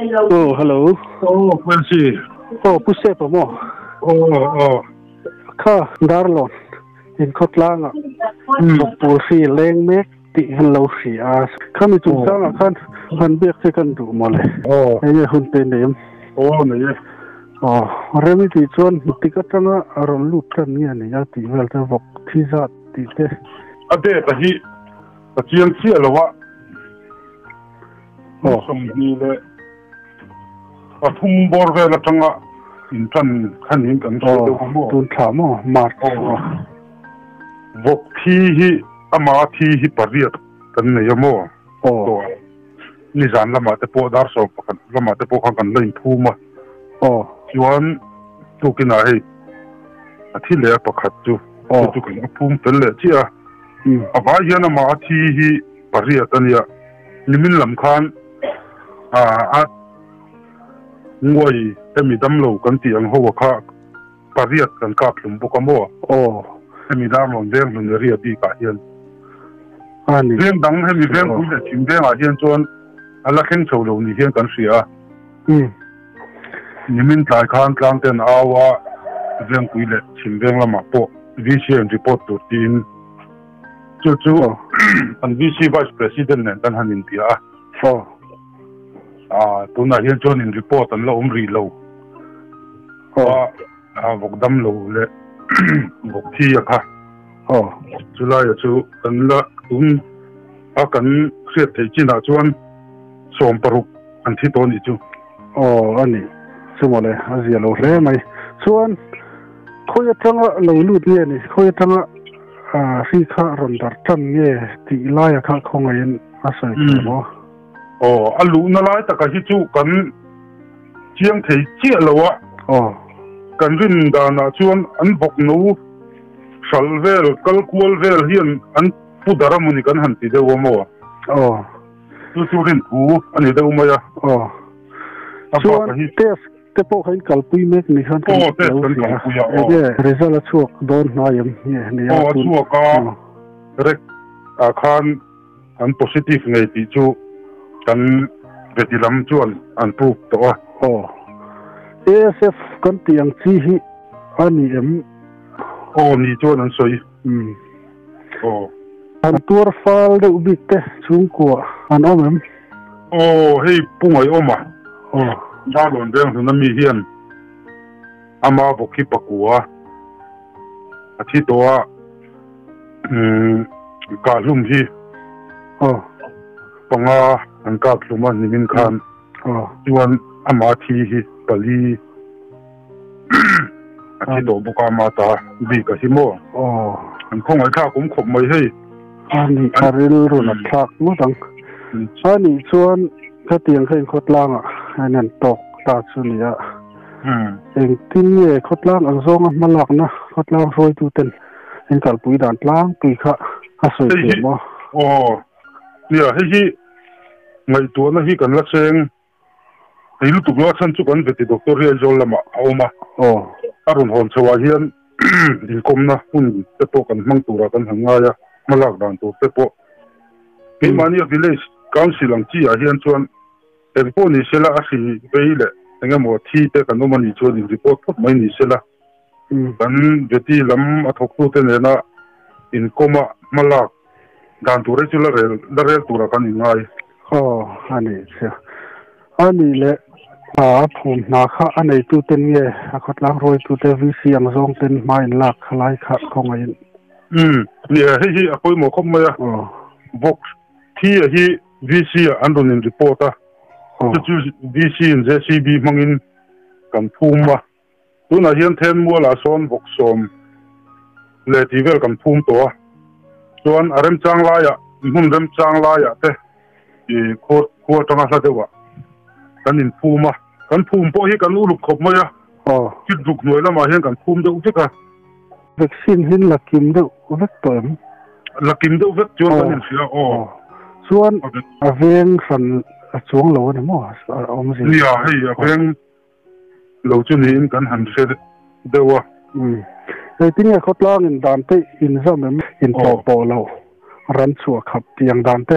Oh, hello. Oh, Quincy. Oh, Pu Sepa maw? Oh, oh. Kha, Darlawn, in khawtlanga vawkpul hri leng mek tih han lo hri a. Khami chungchangah khan han biak che kan duh maw le? Oh. Enge hun te nei em? Oh, nei e. Oh, rem i tih chuan tik atanga a rawn lut tan nge ni a tih vel te vawk thi zat tih te. A date a hi ka chiang chiah lo a. 23 bawr vel atanga intan khanin kan sawi deuh a maw? Tun thla maw? March. Vawk thi hi ama thi hi pariat kan nei a maw? Aw. Nizan lamah te pawh dar 11 lamah te pawh khan kan la inphum a. Aw. Chuan tukinah hei a thi leh a pakhat chu chu kan la phum fel leh chiah a. A vai hian ama a thi hi pariat a nia. Nimin lam khan a nguai hemi damlo kan tih ang ho kha pariat kan kap hlum bawk a maw? Aw. Hemi Darlawn veng hlun area bikah hian. A ni. Veng dang hemi Vengpui leh Chhim vengah hian chuan a la thleng chho lo ni hian kan hria a. Nimin tlai khan Tlangten au a Vengpui leh Chhim veng lamah pawh VC an report tur tiin Chu chu an VC Vice President nen kan han inbia a. Aw. Tunah hian chuan in report an la awm rih lo. Aw. A vawk dam lo leh vawk thi a kha. Aw. Chulaia chu kan la tum a kan hriat theih chinah chuan 16 an thi tawh a nih chu. Aw a ni. Chu mawle a zia lo hle mai. Chuan khawi atanga lo lut nge ni? Khawi atanga Hri kha rawn darh tan nge tih laia kha khawngaihin a sawi thei maw? Aw, a luhna lai taka hi chu kan chiang thei chiah lo a. Aw. Kan rin danah chuan an bawk no hral vel, kal kual vel hian an pu dar a mawni kan han ti deuh a maw? Aw. Chu chu rin thu a ni deuh mai a. Aw. Chuan test Te pawh kha in kalpui mek ni khan kan lo hria a, enge result a chhuak dawn hnai em nge ni a Aw a chhuak a, rek ah khan an positive ngei tih chu kan veti lam chuan an prove tawh a. Aw ASF kan tih ang chi hi a ni em? Aw ni chuan an sawi. Aw. An tuar fal deuh bik te chhungkua an awm em? Aw hei Pu Ngaihawma Aw. Darlawn veng hluna mi hian ama bawk hi pakua a thi tawh a, kahhlum hi Aw. panga an kap hlum a nimin khan Aw. chuan ama thi hi pali A thi tawh bawk a ama ta bik a hi maw? Aw. An khawngaih thlak awm khawp mai hei. A nih a rilru nat thlak ngawt ang. A nih chuan khatiang kha in khawtlangah hian an tawk ta chu ni a. Engtin nge khawtlang ang zawnga hmalakna khawtlang hruaituten in kalpui dan tlangpui kha a sawi thei maw? Aw. Nia hei hi ngaihtuahna hi kan la cheng. Hei lutuk lo a chhan chu kan veti doctor hi Aizawl lamah a awm a. Aw. A rawn hawn chho ah hian inkawmna hun te pawh kan hmang turah kan han ngai a, hmalak dan tur te pawh. Keimahnia village council ang chi ah hian chuan eng pawh ni sela a hri vei leh eng emaw thi te kan awm a nih chuan in report phawt mai ni sela. Kan veti lam a thawktute nena inkawma hmalak Dan tur hi chu la rel la rel turah kan inngai. Aw, a nih chu. A nih leh a phum hna kha a neituten nge a khawtlang ruaitute VC ang zawng ten hma in lak kha lai kha khawngaihin. Umm, nia hei hi a pawimawh khawp mai a. Aw. Vox thi a hi VC ah an rawn in report a. Aw. Chu chu VC in JCB hmangin kan phum a. Tunah hian Thenmualah sawn vawk sawm leh tih vel kan phum tawh a, chuan a remchang laiah hmun remchang laiah te ih khua khua atanga hla deuhah kan inphum a, kan phum pawh hi kan uluk khawp mai a, kit ruk hnuai lamah hian kan phum deuh vek a. Vaccine hi la kim deuh vek tawh em? La kim deuh vek chuan kan inhria aw. Chuan a veng hran a chuang lo a ni maw a awmzia? Nia hei a veng lo chu niin kan han hre deuh a. Umm. Engtin nge khawtlangin dan te inzam em? Intawh pawh lo, ram chhuah khap tih ang dan te,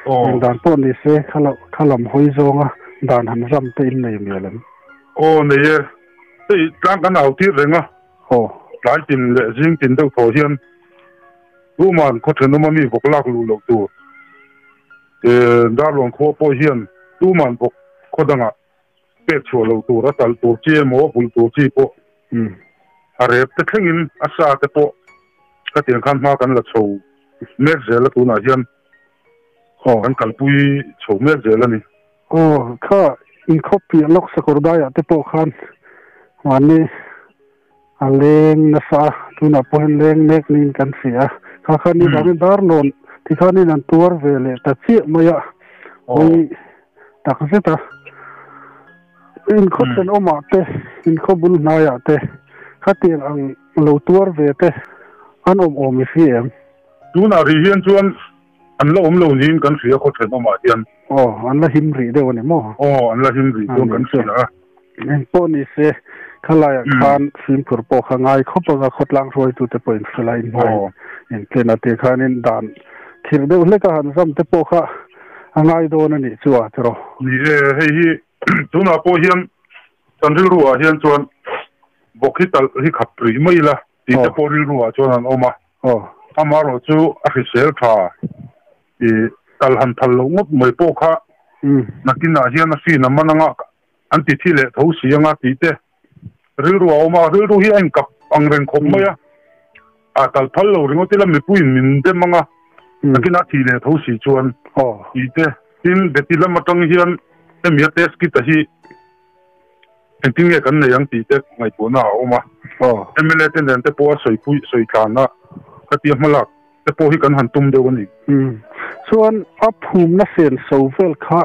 eng dan pawh ni se kha lam hawi zawnga dan han zam te in nei mial em? Aw nei e, hei tlang kan au tir reng a. Aw. Tlai tin leh zing tin deuh thaw hian tuman khaw thenawm a mi vawk lak luh loh tur Darlawn khua pawh hian tuman vawk khaw dangah pek chhuah loh tur a talh tur chi emaw a vulh tur chi pawh a rep te thlengin a sa te pawh khatiang khan hma kan la chho mek zel a tunah hian kan kalpui chho mek zel a ni. Aw, kha inkhawp piah lawk sakawr daiah te pawh khan mahni a leng nasa a, tunah pawh hian leng mek niin kan hria a. Kha khan ni vangin Darlawn ti khanin an tuar ve leh ta chiah mai a, hawi tak zet a. Inkhaw thenawmah te, inkhaw bul hnaiah te khatiang ang lo tuar ve te an awm awm i hria em? Tunah rih hian chuan an la awm lo niin kan hria khaw thenawmah hian. Aw, an la him rih deuh a ni maw? Aw, an la him rih chuan kan hria a. Eng pawh ni se, khalaiah khan fimkhur pawh kha ngai khawp anga khawtlang hruaitute pawh in hrilh a, in hmai in tlen a tih khanin dan khirh deuh hlek a han zam te pawh kha a ngai dawn a nih chu a tiraw? Ni e, hei hi tunah pawh hian kan rilruah hian chuan bawk hi talh hi khap rih mai ila tih te pawh rilruah chuan an awm a. Amaherawh chu a hrisel tha i kal han phal loh ngawt mai pawh kha nakinah hian a fin a man anga an ti thi leh tho si anga tih te rilru a awm a, rilru hi a inkap ang reng khawp mai a, a kal phal lo ringawt ila mipuiin min dem anga nakinah thi leh tho si chuan tih te tin beti lam atang hian hemi a test kit a hi Engtin nge kan nei ang tih te ngaihtuahna a awm a. Mla te nen te pawh a sawipui sawi tlanna khatia hmalak te pawh hi kan han tum deuh a ni. Chuan a phumna sen so vel kha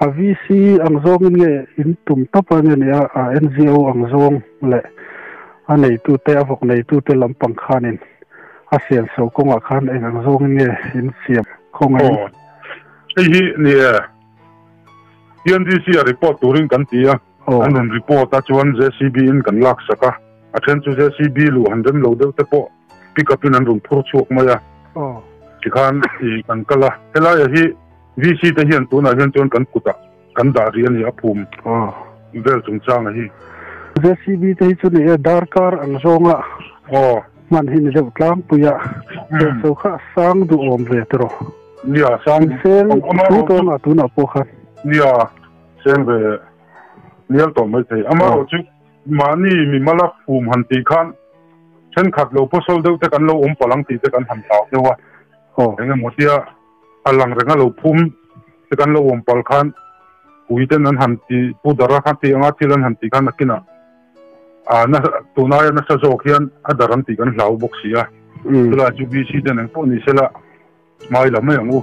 a VC ang zawngin nge in tum tawp a nge ni a, a NGO ang zawng leh a neitute a vawk neitute lampang khanin a sen so kawngah khan eng ang zawngin nge in siam khawngaih in. Aw hei hi ni e. TNDC a report turin kan ti a, an rawn report a chuan JCB in kan lak sak a, a then chu JCB luh han rem lo deuh te pawh pick up in an rawn phur chhuak mai a, tikhan i kan kal a, helai ah hi VC te hian tunah hian chuan kan kutah kan dah rih a ni a phum vel chungchang a hi. JCB te hi chu ni e darkar ang zawnga hman hi ni deuh tlangpui a, so kha a sang duhawm ve tiraw. Nia, sang Seng thu tawn a tunah pawh khan. Nia, seng ve nial tawh mai thei. Amaherawh chu mahni mimala phum han tih khan thenkhat lo pawsawl deuh te kan lo awm palh ang tih te kan han hlau deuh a. Eng emaw tia a lang renga lo phum te kan lo awm palh khan ui ten an han ti pu dara khan tih anga thil an han tih khan nakinah a na tunaia nasa zawk hian a dar an tih kan hlau bawk si a. Chulai chu VC ten engpawh ni sela. Hmai la mai ang u.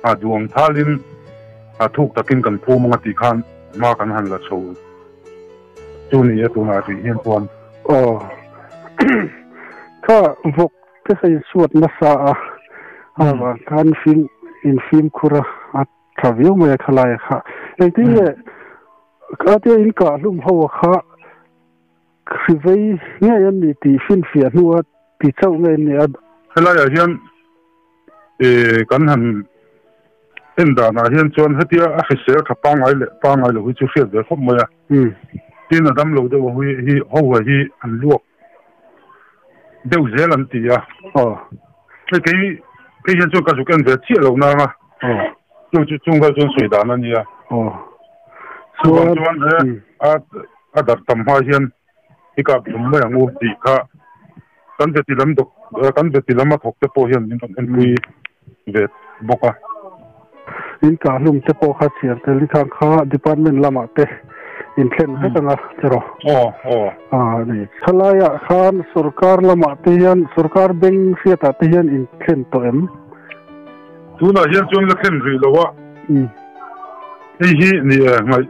A duh ang thalin a thuk takin kan phum anga tih khan hma kan han la chho chu ni e tunah rih hian chuan. Aw. Kha vawk te kha in suat nasa a, a vang khan fim in fimkhur a, a tha viau mai a khalai a kha. Engtin nge kha tia in kah hlum ho a kha Hri vei ngei an ni tih finfiah hnua ti chauh ngei an ni a. Helaiah hian kan han en danah hian chuan hetia a hrisel tha pangngai leh pangngai lo hi chu hriat ve khawp mai a. Tin a damlo deuh a hi ho hi an luak deuh zel an ti a. Hei kei kei hian chuan ka zuk en ve chiah lo nang a. Chu chu chung vel chuan sawi dan a nia. Chuvang chuan a a darh tam hma hian i kap hlum mai ang u tih kha kan veti lam dawk kan veti lam a thawk te pawh hian min rawn enpui ve bawk a. In kah hlum te pawh kha chhiar tel i khang kha department lamah te in thlen vek anga tiraw? Aw aw. A ni. Thalaiah khan sorkar lamah te hian sorkar beng hriatah te hian in thlen tawh em? Tunah hian chuan la thlen rih lo a. Hei hi ni e ngaih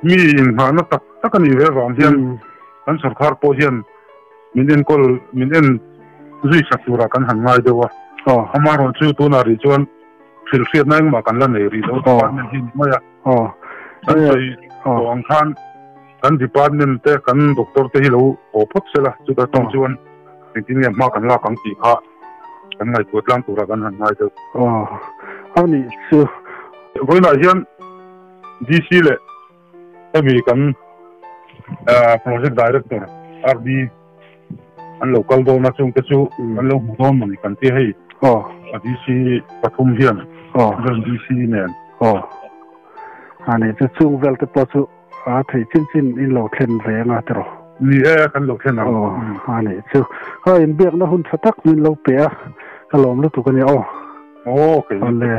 mi inngahna tak tak a nih ve vang hian kan sorkar pawh hian min enkawl min en zui sak turah kan han ngai deuh a. Amaherawh chu tunah rih chuan hrilh hriatna engmah kan la nei rih lo department hi ni mai a. Kan sawi tawh ang khan kan department te kan doctor te hi lo haw phawt sela chuta tang chuan engtin nge hma kan lak ang tih kha kan ngaihtuah tlang turah kan han ngai deuh. A nih chu. Vawiinah hian. DC leh hemi kan Project Director RD an lo kal dawn a chungte chu an lo hmu dawn mawni kan tia hei a DC pathum hian vel DC nen. Aw ani chu chung vel te pawh chu a thei chin chin in lo thlen ve anga tiraw. Ni e kan lo thlen ang. Aw ani chu a inbiakna hun tha tak min lo pe a ka lawm lutuk ania aw. Aw kei ni. Awle.